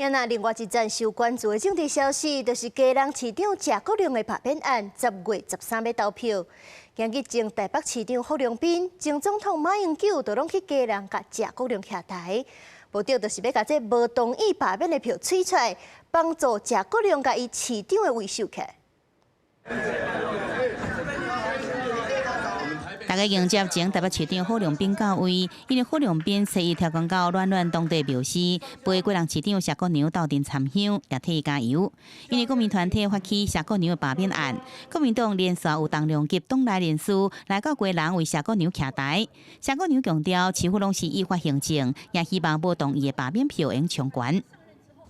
那另外一陣受關注的政治消息，就是基隆市長謝國樑的罷免案，10月13欲投票。今日前台北市長郝龍斌、前總統馬英九都攏去基隆共謝國樑徛台，目的就是欲共這無同意罷免的票催出來，幫助謝國樑共伊市長的位守起來。大家迎接前台北市長郝龍斌到位，因為郝龍斌初一跳講到暖暖當地表示，陪基隆市長謝國樑鬥陣參香，也替伊加油。因為國民團體發起謝國樑的罷免案，國民黨連續有重量級黨內人士來到基隆為謝國樑徛台。謝國樑強調，市府攏是依法行政，也希望無同意的罷免票會充懸。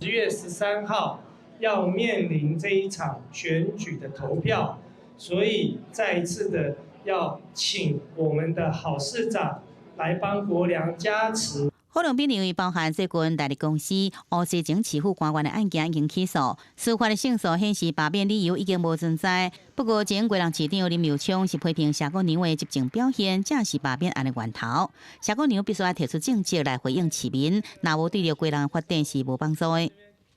10月13號要面臨這一場選舉的投票，所以再一次的要請我們的好市長來幫國樑加持。郝龍斌認為，包含最近大力公司烏西前市府官員的案件已經起訴，司法的勝訴顯示罷免理由已經無存在。不過，前基隆市長林右昌是批評謝國樑的執政表現，才是罷免案的源頭。謝國樑必須愛提出政績來回應市民，若無對著基隆發展是無幫助的。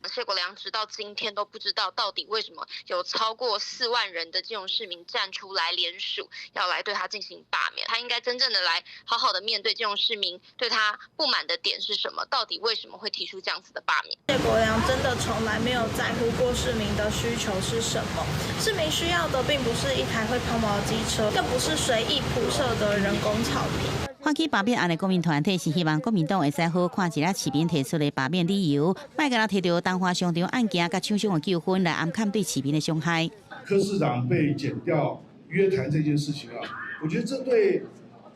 謝國樑直到今天都不知道到底為什麼有超過4萬人的基隆市民站出來聯署，要來對他進行罷免。他應該真正的來好好的面對基隆市民對他不滿的點是什麼？到底為什麼會提出這樣子的罷免？謝國樑真的從來沒有在乎過市民的需求是什麼。市民需要的並不是一台會拋錨的機車，更不是隨意鋪設的人工草坪。發起罷免案的國民團體是希望國民黨會使好看一下市民提出的罷免理由，莫干焦提著東華商場案件佮廠商的糾紛來掩蓋對市民的傷害。柯市長被檢調約談這件事情啊，我覺得這對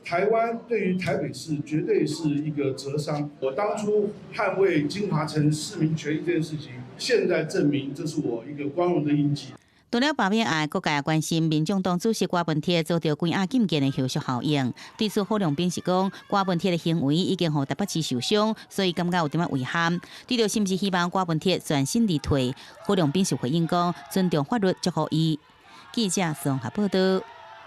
台灣對於台北市絕對是一個折傷。我當初捍衛京華城市民權益這件事情，現在證明這是我一個光榮的印記。除了罷免案，各界也關心民眾黨主席柯文哲遭著關押禁見的後續效應。對此，郝龍斌是講，柯文哲的行為已經予台北市受傷，所以感覺有點仔遺憾。對著是毋是希望柯文哲全身而退，郝龍斌是回應講，尊重法律，祝福伊。記者綜合報道。